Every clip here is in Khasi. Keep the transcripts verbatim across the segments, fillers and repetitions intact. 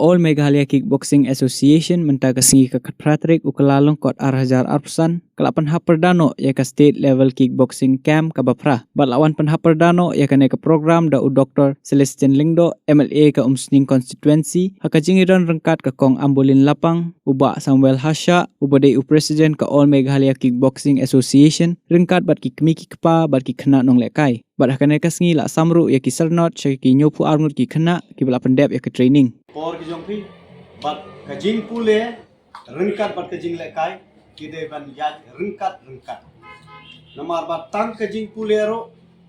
All Meghalaya Kickboxing Association mynta ka sngi ka khatphra tarik u Kyllalyngkot ar hajar arphew san ka la pynhap pyrda noh ïa ka State Level Kickboxing Camp kaba phra. Bad la wan pynhap pyrda noh ïa kane ka program da u Doktor Celestine Lyngdoh, M L A ka Umsning Constituency, ha ka jingïadon ryngkat ka Kong Ambolin Lapang, u Bah Samuel Hashah, uba dei u President ka All Meghalaya Kickboxing Association, ryngkat bad ki kmie ki kpa bad ki khynnah nonglehkai. Bad ha kane ka sngi la sam ruh ïa ki syrnod sha ki hynñiewphew ar ngut ki khynnah kiba la pyndep ïa ka training. Por ki jong phi, bad ka jingpule ryngkat bad ka jinglehkai ki dei ban ïaid ryngkat ryngkat. Namar ba tang ka jingpule ruh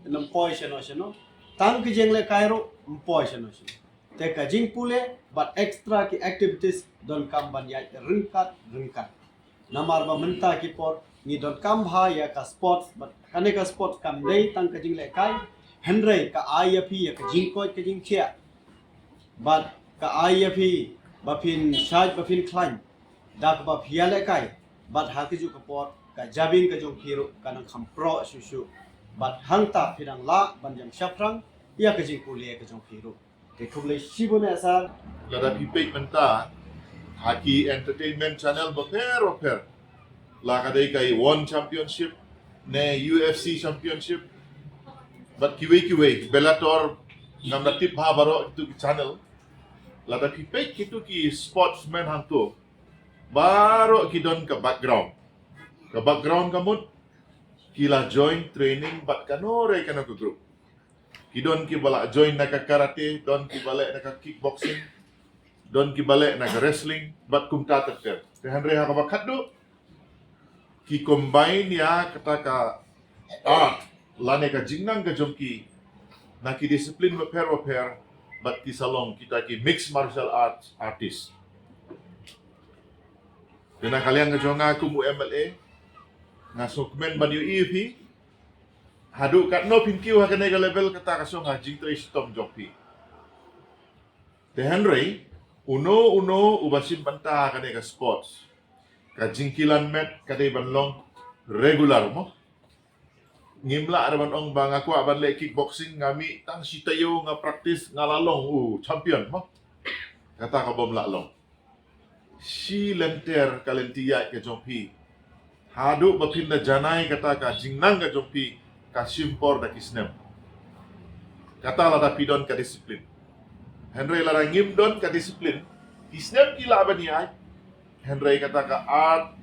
ym poi shano shano, tang ka jinglehkai ruh ym poi shano shano. Te ka jingpule bad extra ki activities donkam ban ïaid ryngkat ryngkat. Namar ba mynta ki por ngi donkam bha ïa ka sports, bad kane ka sports kam dei tang ka jinglehkai, hynrei ka ai ïa phi ïa ka jingkoit ka jingkhiah. Bad ka ai ïa phi ba phin shait ba phin khlaiñ da kaba phi ïalehkai. Bad ha kajuh ka por ka jabieng ka jong phi ruh ka nang kham proh shuh shuh. Bad hangta phi nang lah ban ïeng shaphrang ïa ka jingpule ka jong phi ruh. Te khublei shibun eh sir. Lada phi peit mynta ha ki entertainment channel bapher bapher, la ka dei ka One Championship ne U F C Championship, bad kiwei kiwei, Bellator, ngam da tip bha baroh kitu ki channel. Lada phi peit kitu ki sportsmen hangto, baroh ki don ka background. Ka background ka mut ki la join training bad kano re kano ka group. Ki don kiba la join na ka karate, don kiba leh na ka kickboxing, don kiba leh na ka wrestling, bad kumta ter ter. Te hynrei ha kaba khatduh ki combine ïa kata ka art lane ka jingnang ka jong ki na ki discipline bapher bapher, bad ki sa long kita ki mixed martial arts artist. Te na ka liang ka jong nga kum u M L A, nga sngewkmen ban ïohi ïa phi. Haduh katno phin kiew ha kane ka level kata ka shong ha jingtrei shitom jong phi. Te hynrei uno uno uba shim bynta ha kane ka sports, ka jingkilan met ka dei ban long regular mo. Ngim lah ruh ban ong ba nga kwah ban leh kickboxing, nga mih tang shi taïew nga practice, nga la long u champion mo. Kata ka bym lah long. Shi lynter ka lynti ïaid ka jong phi, haduh ba phin da janai kata ka jingnang ka jong phi, ka shim por da ki snem. Kata lada phi don ka discipline. Hynrei lada ngim don ka discipline, ki snem ki lah ban ïaid, hynrei kata ka art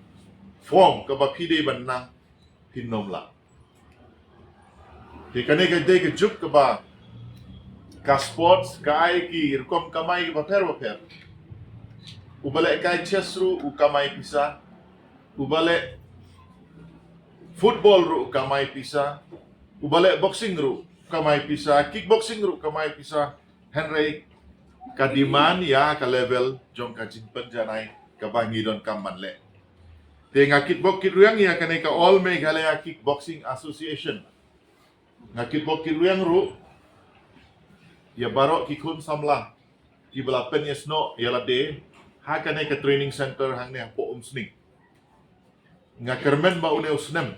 form kaba phi dei ban nang, phin ym lah. Te kane ka dei ka juk kaba ka sports ka ai ki rukom kamai bapher bapher. Uba lehkai chess ruh u kamai pisa, uba leh football ruh u kamai pisa, uba leh boxing ruh u kamai pisa, kickboxing ruh u kamai pisa. Hynrei ka demand ïa ka level jong ka jingpynjanai kaba ngi donkam ban leh. Te nga kitbok kitrwiang ïa kane ka All Meghalaya Kickboxing Association. Nga kitbok kitrwiang ruh ïa baroh ki khun samla kiba la pynïasnoh ïa lade ha kane ka training center hangne hapoh Umsning. Nga kyrmen ba une u snem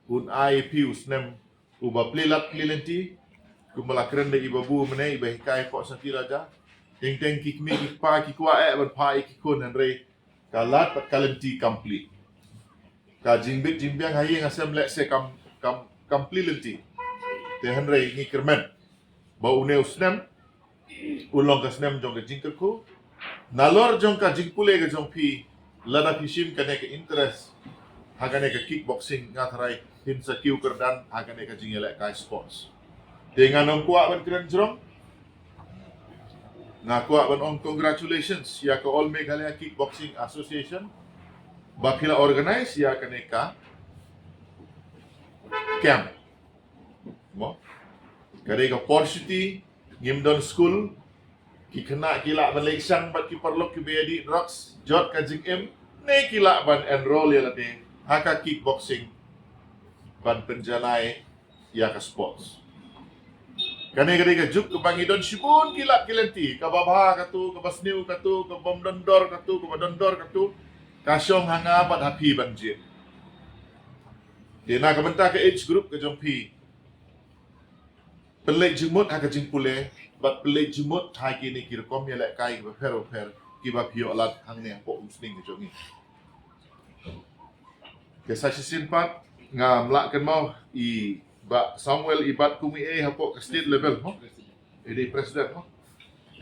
un ai phi u snem uba plie lad plie lynti, kumba la kren da i babu mynne iba hikai hapoh Sati Raja. Teng teng ki kmie ki kpa ki kwah eh ban phah ïa ki khun, hynrei ka lad bad ka lynti kam plie. Ka jingbit jingbiang ha ïing ha sem lehse kam, kam, kam plie lynti. Te hynrei ngi kyrmen ba une u snem u long ka snem jong ka jingkyrkhu. Nalor jong ka jingpule ka jong phi, lada phi shim kane ka interest ha kane ka kickboxing, nga tharai phin sa kiew kyrdan ha kane ka jingïalehkai sports. Te ngan ym kwah ban kren jrong, nga kwah ban ong congratulations ïa ka All Meghalaya Kickboxing Association ba phi la organize ïa kane ka camp. Mo? Ka dei ka por shuti, ngim don skul, ki khynnah ki lah ban leit shang bad ki paralok kiba ïadih drugs, jot ka jingim, ne ki lah ban enroll ïa lade ha ka kickboxing ban pynjanai ïa ka sports. Kane ka dei ka juk kaba ngi don shibun ki lad ki lynti, kaba bha katu, kaba sniew katu, kaba ym don dor katu, kaba don dor katu, ka shong ha nga bad ha phi ban jied. Te na ka bynta ka age group ka jong phi, pynleit jingmut ha ka jingpule, bad pynleit jingmut ha kine ki rukom ïalehkai kiba pher bapher kiba phi ïoh lad hangne hapoh umsning ka jong ngi. Te sa shisien pat ngam lah kynmaw i Bah Samuel, i bat kum i ei hapoh ka state level mo. I dei president mo.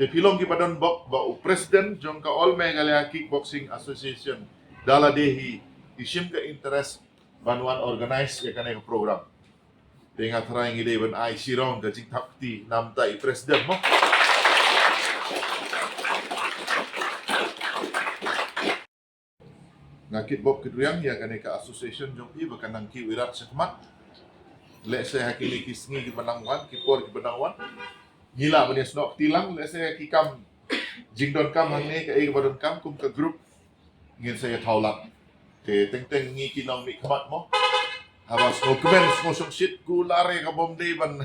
Te phi long kiba don bok ba u president jong ka All Meghalaya Kickboxing Association. Da lade hi i shim ka interest ban wan organize ïa kane ka program. Te nga tharai ngi dei ban ai shi round ka jingthap kti namar i president mo. Nga kitbok kitrwiang ïa kane ka association jong phi ba kan nang kiew irat shakhmat. Lehse ha kine ki sngi kiba nang wan, ki por kiba nang wan, ngi lah ban ïasnoh kti lang, lehse ha ki kam jingdonkam hangne, kaei kaba donkam kum ka group ngin sa ïa thaw lad. Te teng teng ngi ki nongmihkhmat mo, haba sngewkmen sngewshongshit, kular ïa ka bym dei ban,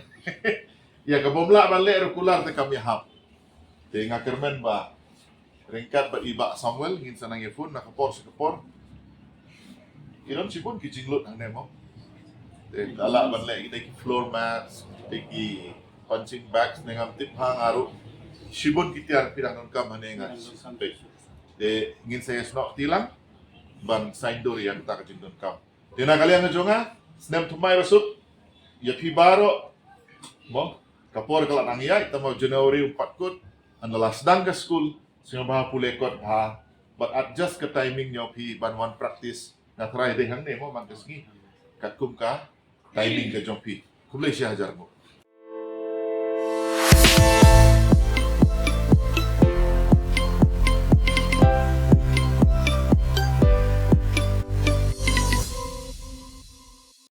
ïa ka bym lah ban leh ruh kular te kam ïahap. Te nga kyrmen ba ryngkat bad i Bah Samuel ngin sa nang ïa phone na ka por sha ka por. Ki don shibun ki jinglut hangne mo. Te da lah ban leh kita ki floor mats, kita ki punching bags ne ngam tip ha nga ruh. Shibun ki tiar phi dang donkam hangne nga. Te ngin sa ïasnoh kti lang ban saiñdur ïa kata ka jingdonkam. Te na ka liang ka jong nga, snem thymmai ba suk ïa phi baroh mo. Ka por ka la nang ïaid, tang ba January um pat kut, ynda la sdang ka skul, sngewbha pule kot bha bad adjust ka timing jong phi ban wan practice. Nga tharai dei hangne mo man ka sngi katkum ka timing ka jong phi. Khublei shihajar mo.